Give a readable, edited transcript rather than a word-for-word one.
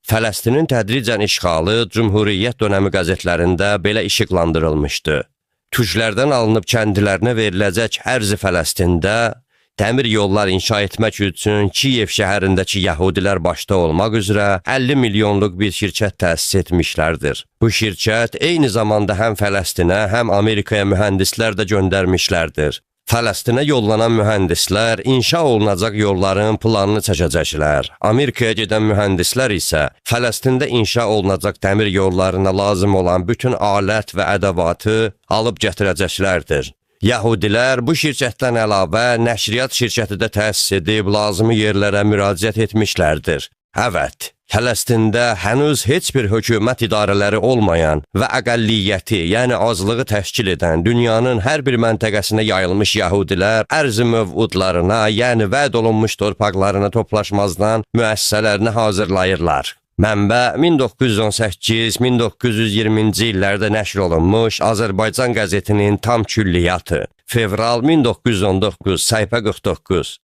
Fələstinin tədricən işğalı Cümhuriyyət dönəmi qəzetlərində belə işıqlandırılmışdı. Türklərdən alınıb kəndlərinə veriləcək ərzi Fələstində dəmir yollar inşa etmək üçün Kiyev şəhərindəki yəhudilər başda olmaq üzrə 50 milyonluq bir şirkət təsis etmişlərdir. Bu şirkət eyni zamanda həm Fələstinə, həm Amerikaya mühəndislər də göndərmişlərdir. Fələstinə yollanan mühəndislər inşa olunacaq yolların planını çəkəcəklər. Amerikaya gedən mühəndislər isə Fələstində inşa olunacaq dəmir yollarına lazım olan bütün alət və ədəvatı alıb gətirəcəklərdir. Yəhudilər bu şirkətdən əlavə nəşriyyat şirkəti də təsis edib lazımi yerlərə müraciət etmişlərdir. Evet, Fələstində hənuz heç bir hökumət idarələri olmayan və əqəlliyyəti, yəni azlığı təşkil edən dünyanın hər bir məntəqəsinə yayılmış yəhudilər ərzi mövudlarına, yəni vəd olunmuş torpaqlarına toplaşmazdan müəssisələrini hazırlayırlar. Mənbə 1918-1920-ci illərdə nəşr olunmuş Azərbaycan qəzetinin tam külliyyatı. Fevral 1919, səhifə 49.